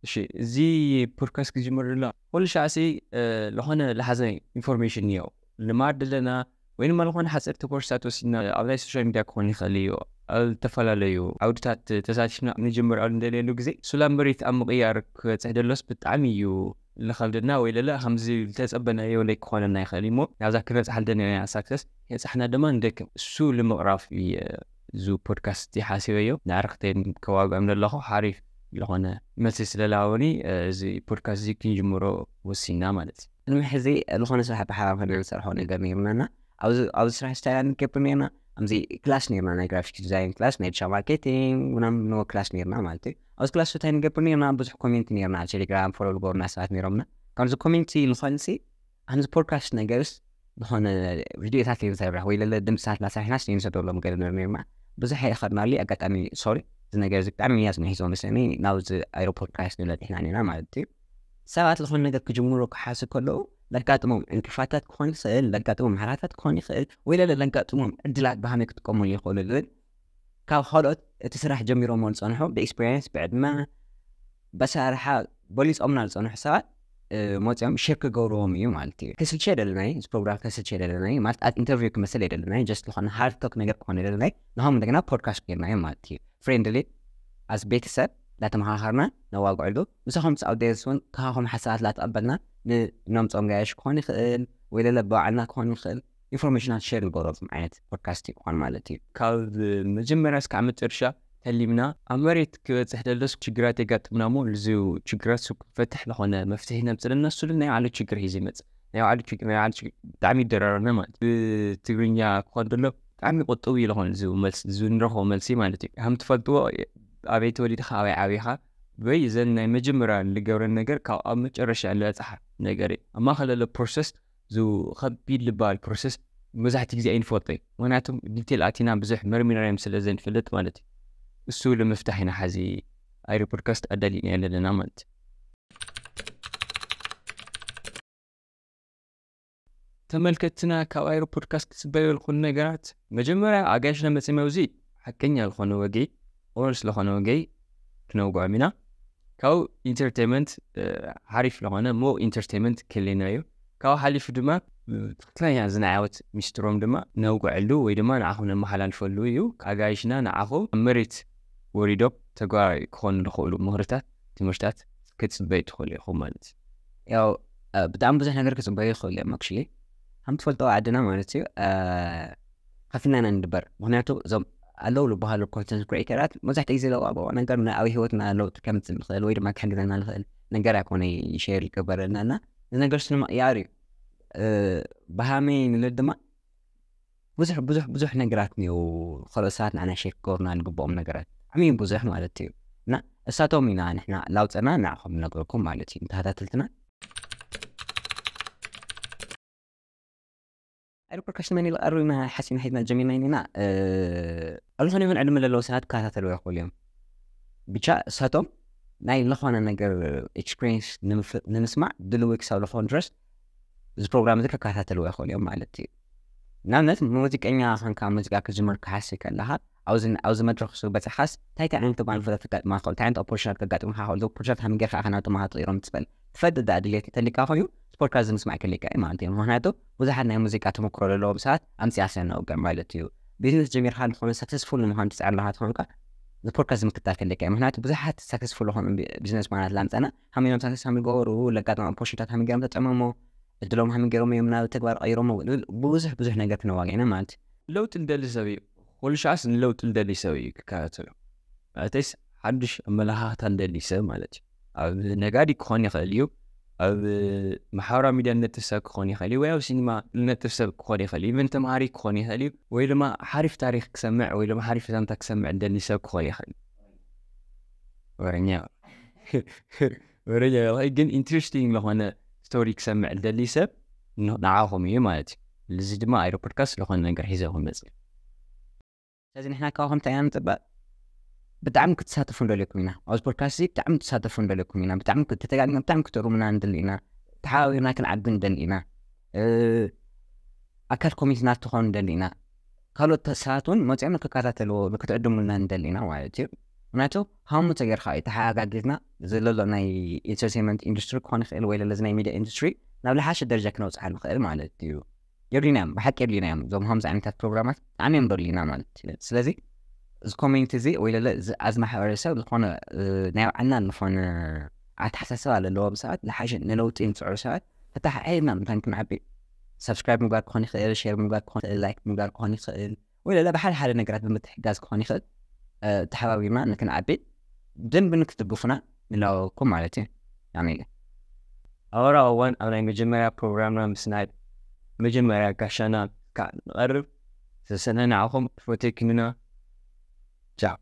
እሺ፣ እዚ ፖድካስት ክጅምር ላ ኩሉ ሻዕሲ ዝኾነ ለሓዘ ኢንፎርሜሽን እዮ። ልማድ ኣለና ወይ ድማ ዝኾነ ሓፀርቲ ኮርሳት ወሲድና ኣብ ናይ ሶሻል ሚድያ ክኾን ይኽእል እዩ። ኣብ ዝተፈላለዩ ዓውድታት ተሳቲፍና ንጅምር ኣብ እንደልየሉ ግዜ ሱላምበሪት ኣብ ምቕያር ክበፅሕ ደሎስ ብጣዕሚ እዩ ልኸብደና ወይ ለለ ከምዚ ዝተፀበናዮ ለይ ክኾነና ይኽእል እሞ ናብዛ ክበፅሓ ልደናያ ሳክሰስ የፃሕና ድማ ንደክም እሱ ልምቕራፍ እየ። እዚ ፖድካስት እዚ ሓሲበዮ ንዕርክተይን ከዋግኦም ዘለኹ ሓሪፍ ዝኾነ መልሲ ስለላሃወኒ እዚ ፖድካስት እዚ ክንጅምሮ ወሲና ማለት እዩ። ቅድሚ ሕዚ ዝኾነ ስራሕ ብሓባር ኮይና ንሰርሖ ነገር ነይርናና። ኣብዚ ስራሕ ስታይ ንገብር ነርና። ኣብዚ ክላስ ነርና ናይ ግራፊክ ዲዛይን ክላስ ናይ ዲሻ ማርኬቲንግ ምናምን ንዎ ክላስ ነርና ማለት እዩ። ኣብዚ ክላስ ስታይ ንገብር ነርና ብዙሕ ኮሚኒቲ ነርና ቴሌግራም ፎሎ ልገብሩና ሰባት ነይሮምና። ካብዚ ኮሚኒቲ ንኾንሲ ኣብዚ ፖድካስት ነገርስ ዝኾነ ቪድዮታት ንሰርሕ ወይ ለለ ድምፅታት ናሰርሕናስ ንሰደሎም ገለ ነርና። ብዙሕ ኣይኸድናሉ ኣጋጣሚ ሶሪ እዚ ነገር እዚ ብጣዕሚ እያ ዝንሒዞ መስለኒ ናብዚ ኣይሮ ፖድካስት ንበፂሕና ነና ማለት እዩ። ሰባት ዝኾነ ነገር ክጅምሩ ክሓስብ ከለዉ ለጋጥሞም ዕንቅፋታት ክኾን ይኽእል ለጋጥሞም ሓራታት ክኾን ይኽእል ወይ ለለ ለጋጥሞም ዕድላት ብሃመይ ክጥቀሙሉ ይኽእሉ ዝብል ካብ ካልኦት እቲ ስራሕ ጀሚሮሞ ዝፀንሑ ብኤክስፔሪንስ ብዕድመ በሳርሓ በሊፆምና ዝፀንሑ ሰባት መፅኦም ሼር ክገብርዎም እዩ ማለት እዩ። ክስልቸ የደለናይ እዚ ፕሮግራም ከስልቸ የደለናይ ማለት ኣብ ኢንተርቪው ክመስል የደለናይ ጀስት ዝኾነ ሃርድ ቶክ ነገር ክኾን የደለናይ ንሆም እንደገና ፖድካስት ጌርናዮም ማለት እዩ። ፍሬንድሊ ኣስ ቤተሰብ ላተመኻኸርና ነዋግዕሉ ምሳኹም ምስ ኣውደንስ እውን ካኻኹም ሓሳባት ላተቐበልና ንነምፆም ጋያሽ ክኾን ይኽእል ወይ ለለ በባዕልና ክኾን ይኽእል ኢንፎርሜሽናት ሸር ንገብረኩም ዓይነት ፖድካስት ይኾን ማለት እዩ። ካብ መጀመርያ እስካብ መጨረሻ ተሊምና ኣብ መሬት ክበፅሕ ደለስ ችግራት የጋጥምና እሞ እዚ ችግራት ክፈትሕ ዝኾነ መፍትሒ ነምፅለና እሱ ናይ ባዕሉ ችግር ሒዙ ይመፅእ ናይ ባዕሉ ችግር ናይ ባዕሉ ችግር ብጣዕሚ ይደራረብና ማለት ብትግርኛ ክኾን ደሎ ብጣዕሚ ቁጥብ እዩ ዝኾነ እዚ መልሲ እዚ ንረኽቦ መልሲ ማለት እዩ። ከም ትፈልጥዎ ኣበይ ተወሊድኻ ኣበይ ዓብኻ ወይ እዘን ናይ መጀመርያ ልገብረን ነገር ካብ ኣብ መጨረሻ ልበፅሓ ነገር እዩ ኣብ ማእኸል ዘሎ ፕሮሰስ እዚ ከቢድ ልበሃል ፕሮሰስ መብዛሕትኡ ግዜ ኣይንፈልጦ እዩ። ምክንያቱም ዲቴል ኣቲና ብዙሕ መርሚርናዮም ስለ ዘይንፈልጥ ማለት እዩ። እሱ ንምፍታሕ ኢና ሓዚ ኣይሪ ፖድካስት ኣዳሊእናዮ ዘለና ማለት እዩ። ተመልከትና ካብ ኣይሮ ፖድካስት ክፅበዩ ዝኾኑ ነገራት መጀመርያ ኣጋይሽና መፂኦም ኣብዚ ሓቀኛ ዝኾነ ወገይ ኦነስት ዝኾነ ወገይ ክነውግዖም ኢና። ካብኡ ኢንተርቴንመንት ሓሪፍ ዝኾነ ሞ ኢንተርቴንመንት ክህልየና እዩ። ካብኡ ሓሊፉ ድማ ትክክለኛ እዚ ናይ ዓወት ሚስጥሮም ድማ ነውግዐሉ ወይ ድማ ንዓኹም ነመሓላልፈሉ እዩ። ኣጋይሽና ንዓኹም ኣብ መሬት ወሪዶም ተግባራዊ ክኾኑ ዝኽእሉ ምኽርታት ትምህርታት ክትፅበዩ ትኽእሉ ኢኹም ማለት እዩ። ያው ብጣዕሚ ብዙሕ ነገር ክፅበዩ ይኽእሉ እዮም ኣክቹሊ ከም ትፈልጦ ዓድና ማለት እዩ ከፊልና ኢና ንድበር ምክንያቱ እዞም ኣለዉ ዝበሃሉ ኮንተንት ክሪኤተራት መብዛሕትኡ ግዜ ለዋግኦ ነገር ንኣብ ህይወትና ለውጢ ከምፅእ ንኽእል ወይ ድማ ክሕግዘና ንኽእል ነገር ኣይኮነ ሸር ይገበረልና እና እዚ ነገር ስንምቕያር እዩ ብሃመይ ንልድ ድማ ብዙሕ ብዙሕ ብዙሕ ነገራት እኒው ካልኦት ሰባት ንዓና ሸር ክገብሩና ዝግብኦም ነገራት ብጣዕሚ ብዙሕ ማለት እዩ እና እሳቶም ኢና ንሕና ላውፀና ንዓኹም ንነግረኩም ማለት እዩ ተኸታተልትና ኣልኮል ካሽመን ኢለ ቀሪብና ሓሲብና ሒዝና ጀሚርና ኢና ኣብ ዝኾነ ይኹን ዕድመ ዘለዉ ሰባት ክከታተልዎ ይኽእሉ እዮም ብቻ እሳቶም ናይ ዝኾነ ነገር ኤክስፒሪንስ ንምስማዕ ድልዊ ክሳብ ዝኾኑ ድረስ እዚ ፕሮግራም እዚ ክከታተልዎ ይኽእሉ እዮም ማለት እዩ ንኣብነት ሙዚቀኛ ኸንካ ሙዚቃ ክጅምር ክሓስብ ከለኻ ኣብዚ ኣብዚ መድረኽ ሱ በፅሕኻስ እንታይ እንታይ ዓይነት ተጓንፎታት ከጋጥማ ክኽእል እንታይ ዓይነት ኦፖርሽናት ከጋጥምካ ክኽእል ኦፖርሽናት ሃመይ ጌርካ ኢኻ ናብ ተማሃሮ ትቕይሮም ትበል ትፈልጥ ደኣ ድሌት እንተሊካ ኮይኑ ስፖርካ እዚ ምስማዕ ከሊካ እዩ ማለት እዩ ምክንያቱ ብዙሓት ናይ ሙዚቃ ተመክሮ ዘለዎም ሰባት ኣምፅኣ ስለ ነውግዕ ማለት እዩ ቢዝነስ ጀሚርካ ዝኾነ ሰክሰስፉል ንምዃን ትፅዕር ኣለካ ትኾንካ እዚ ፖድካስት ምክታል ከሊካ እዩ ምክንያቱ ብዙሓት ሰክሰስፉል ዝኾኑ ቢዝነስ ማናት ላምፀና ሃመይ ኢሎም ሰክሰስ ሃመይ ገበሩ ለጋጥማ ኦፖርሽንታት ሃመይ ገይሮም ተጠመሞ እድሎም ሃመይ ገይሮም እዮም ናብ ተግባር ቀይሮሞ ብዙሕ ብዙሕ ነገር ክነዋግዕና ማለት እዩ ለውጢ ዝደሊ ሰብ እዩ ኩሉ ሻዕስ ንለውጢ ዝደሊ ሰብ እዩ ክከታተሎ ማለተይስ ሓዱሽ ኣመለኻኽታ ዝደሊ ሰብ ማለት እዩ ኣብ ነጋዲ ክኾን ይኽእል እዩ ኣብ ማሕበራዊ ሚድያ ዝነጥፍ ሰብ ክኾን ይኽእል እዩ ወይ ኣብ ሲኒማ ዝነጥፍ ሰብ ክኾን ይኽእል እዩ ኢቨን ተምሃሪ ክኾን ይኽእል እዩ ወይ ድማ ሓሪፍ ታሪክ ክሰምዕ ወይ ድማ ሓሪፍ ዛንታ ክሰምዕ ዝደሊ ሰብ ክኾን ይኽእል ወረኛ ወረኛ ግን ኢንትረስቲንግ ዝኾነ ስቶሪ ክሰምዕ ዝደሊ ሰብ ንዓኹም እዩ ማለት እዩ እዚ ድማ ኣይሮ ፖድካስት ዝኾነ ነገር ሒዘ ክመፅእ ስለዚ ንሕና ካባኹም እንታይ ኢና ንፅበቅ ብጣዕሚ ክትሳተፉ ንደልየኩም ኢና። ኣብዚ ፖድካስት እዚ ብጣዕሚ ክትሳተፉ ንደልየኩም ኢና። ብጣዕሚ ክት- ተተጋግና ብጣዕሚ ክትእርሙና ንደሊ ኢና። ተሓባቢርና ክንዓቢ ንደሊ ኢና። እ፣ ኣካል ኮሚኒቲና ትኾኑ ንደሊ ኢና። ካልኦት ሰባት እውን መፂኦም ንክከታተልዎ ንክትዕድሙልና ንደሊ ኢና ማለት እዩ። ምክንያቱ ሃሙ ተጌርካ እዩ ተሓጋጊዝና ዘሎ ናይ ኢንተርቴንመንት ኢንዱስትሪ ክኾን ይኽእል ወይ ለለዚ ናይ ሚዲያ ኢንዱስትሪ ናብ ዝሓሸ ደረጃ ክነውፅዓ ንኽእል ማለት እዩ። የድልዩና እዮም፣ ብሓቂ የድልዩና እዮም። እዞም ከምዚ ዓይነታት ፕሮግራማት ብጣዕሚ እዮም ደድልዩና ማለት እዩ። ስለዚ እዚ ኮሚኒቲ እዚ ወይ ለለ እዚ ኣብዚ ማሕበረሰብ ዝኾነ እ፣ ናይ ባዕልና ዝኾነ ኣተሓሳስባ ዘለዎም ሰባት ዝሓሸ ንለውጢ ንፅዕሩ ሰባት ተተሓሒዝና ምኳን ክንዓቢ ሰብስክራይብ ምግባር ክኾን ይኽእል፣ ሼር ምግባር ክኾን ይኽእል፣ ላይክ ምግባር ክኾን ይኽእል ወይ ለለ ብሓደ ሓደ ነገራት ብምትሕጋዝ ክኾን ይኽእል። እ፣ ተሓባቢርና ንክንዓቢ ብደንቢ ንክትድግፉና ንላበኩም ማለት እዩ። ኣሜን። ኣወራ እዋን ኣብ ናይ መጀመርያ ፕሮግራምና ምስ ናይ መጀመርያ ጋሻና ከዓ ንቐርብ ዘሰነ ንዓኹም ፈቴክንና ቻው።